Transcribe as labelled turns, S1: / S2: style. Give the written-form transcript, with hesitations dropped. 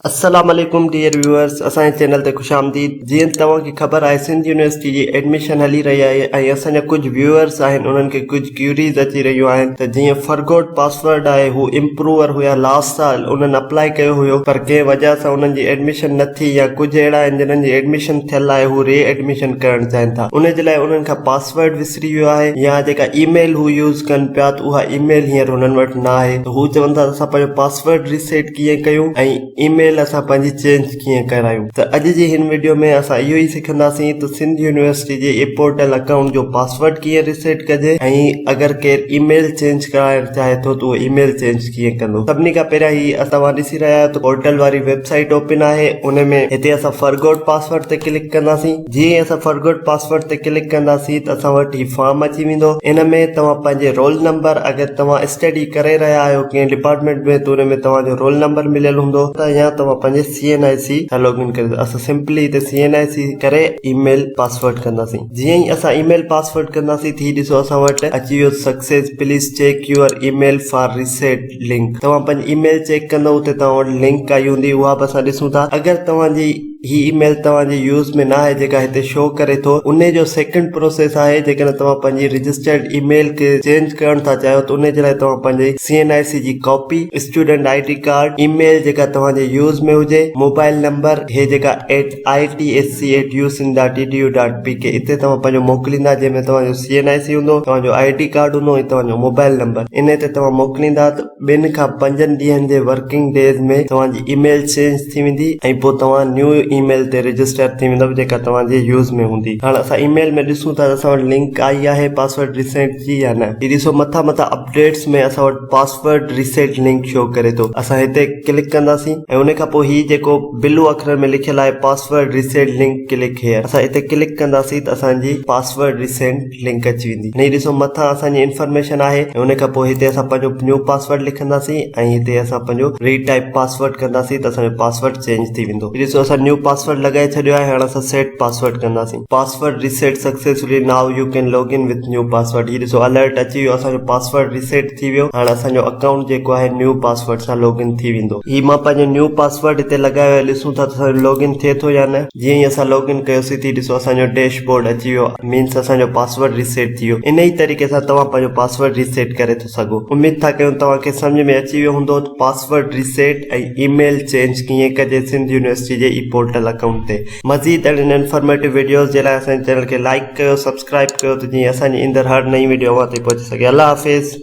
S1: السلام عليڪم dear viewers اسان جي چينل تي خوش آمديد جيئن توهان کي خبر آهي سنڌ يونيورسٽي جي ايڊميشن هلي رهي آهي ۽ اسان جا ڪجهه ويوئرس آهن انهن کي ڪجهه ڪيوريز اچي رهيون آهن ته جيئن فرگوٽ پاسورڊ آهي هو امپروور هيا لاسٽ سال انهن اپلائي ڪيو هيو پر ڪنهن وجه سان انهن جي ايڊميشن نه ٿي يا ڪجهه اهڙا آهن جنهن جي ايڊميشن ٿيل آهي هو ري ايڊميشن ڪرڻ چاهين ٿا ان جي لاء انهن کان پاسورڊ وسري ويو آهي يا جيڪا اي ميل هو يوز ڪن پيا ته اها اي ميل هينئر هنن وٽ نه آهي ته هو چون ٿا ته اسان پنهنجو پاسورڊ ريسيٽ ڪيئن ڪيون ۽ اي ميل اسان پنهنجي چينج ڪيئن ڪرايون ته اڄ جي هن وڊيو ۾ اسان اهو ئي سکنداسين ته سنڌ يونيورسٽي جي اي پورٽل اڪائونٽ جو پاسورڊ ڪيئن ريسيٽ ڪجي ۽ اگر ڪير اي ميل چينج ڪرائڻ چاهي ٿو ته اهو اي ميل چينج ڪيئن ڪندو. سڀني کان پهريان هي توهان ڏسي رهيا آهيو ته پورٽل واري ويب سائيٽ اوپن آهي ان ۾ هتي اسان فرگوٽ پاسورڊ تي ڪلڪ ڪنداسين. جيئن ئي اسان فرگوٽ پاسورڊ تي ڪلڪ ڪنداسين ته اسان وٽ هي فارم اچي ويندو ان ۾ توهان پنهنجي رول نمبر اگر توهان اسٽڊي ڪري رهيا آهيو ڪنهن ڊپارٽمينٽ ۾ ته ان ۾ توهان جو رول نمبر مليل هوندو ته يا توهان پنهنجي سي اين آء سي سان لاگ ان ڪري اسان سمپلي هتي سي اين آء سي ڪري اي ميل پاسورڊ ڪنداسين جيئن ئي اسان اي ميل پاسورڊ ڪنداسين ته هي ڏسو اسان وٽ اچي ويو success please check your email for reset link توهان پنهنجي اي ميل چيڪ ڪندو اتي توهان وٽ لنڪ آئي هوندي اها به اسان ڏسون ٿا اگر توهان جي هي اي ميل توهان جي يوز ۾ نه آهي جيڪا هتي شو ڪري ٿو انهي جو سيڪنڊ پروسيس آهي جيڪڏهن توهان پنهنجي رجسٽرڊ اي ميل کي چينج ڪرڻ ٿا چاهيو ته انهي جي لاء توهان پنهنجي سي اين آء سي جي copy student I D card email جيڪا توهان جي يوز ۾ هجي موبائل نمبر هي جيڪا at I T S C at U Sindh dot E D U dot P K اتي توهان پنهنجو موڪليندا جنهن ۾ توهان جو سي اين آء سي هوندو توهان جو I D card هوندو ۽ توهان جو موبائل نمبر انهي تي توهان موڪليندا ته ٻن کان پنجن ڏينهن جي ورڪنگ ڊيز ۾ توهان جي اي ميل چينج ٿي ويندي ۽ پوء توهان نيو اي ميل تي رجسٽر ٿي ويندؤ جيڪا توهان جي يوز ۾ هوندي. هاڻ اسان اي ميل ۾ ڏسون ٿا ته اسان وٽ لنڪ آئي آهي پاسورڊ ريسيٽ جي يا نه. هي ڏسو مٿان مٿان اپڊيٽس ۾ اسان وٽ پاسورڊ ريسيٽ لنڪ شو ڪري ٿو. اسان هتي ڪلڪ ڪنداسين ۽ ان کان پوء هي جيڪو بلو اکرن ۾ لکيل آهي password reset link click here اسان هتي ڪلڪ ڪنداسين ته اسان جي پاسورڊ ريسيٽ لنڪ اچي ويندي هي ڏسو مٿان اسان جي انفارميشن آهي ۽ ان کان پوء هتي اسان پنهنجو نيو پاسورڊ لکنداسين ۽ هتي اسان پنهنجو ري ٽائپ پاسورڊ ڪنداسين ته اسان جو پاسورڊ چينج ٿي ويندو هي ڏسو اسان نيو پاسورڊ لڳائي ڇڏيو آهي هاڻ اسان سيٽ پاسورڊ ڪنداسين password reset successfully now you can log in with new password هي ڏسو الرٽ اچي ويو اسان جو پاسورڊ ريسيٽ ٿي ويو هاڻ اسان جو اڪائونٽ جيڪو آهي نيو پاسورڊ سان لاگ ان ٿي ويندو هي مان پنهنجو نيو پاسورڊ هتي لڳايو آهي ڏسون ٿا ته اسان جو لاگ ان ٿئي ٿو يا نه جيئن ئي اسان لاگ ان ڪيوسين ٿي ڏسو اسان جو ڊيش بورڊ اچي ويو مينس اسان جو پاسورڊ ريسيٽ ٿي ويو انهي طريقي سان توهان پنهنجو پاسورڊ ريسيٽ ڪري ٿو سگهو اميد ٿا ڪيون توهان کي سمجهه ۾ اچي ويو هوندو ته پاسورڊ ريسيٽ ۽ اي ميل چينج ڪيئن ڪجي سنڌ يونيورسٽي جي اي پورٽل اڪائونٽ تي مزيد اهڙين انفارميٽو وڊيوز جي لاء اسان جي چينل کي لائيڪ ڪيو سبسڪرائب ڪيو ته جيئن اسان جي ايندڙ هر نئين وڊيو اوهان تائين پهچي سگهي الله حافظ.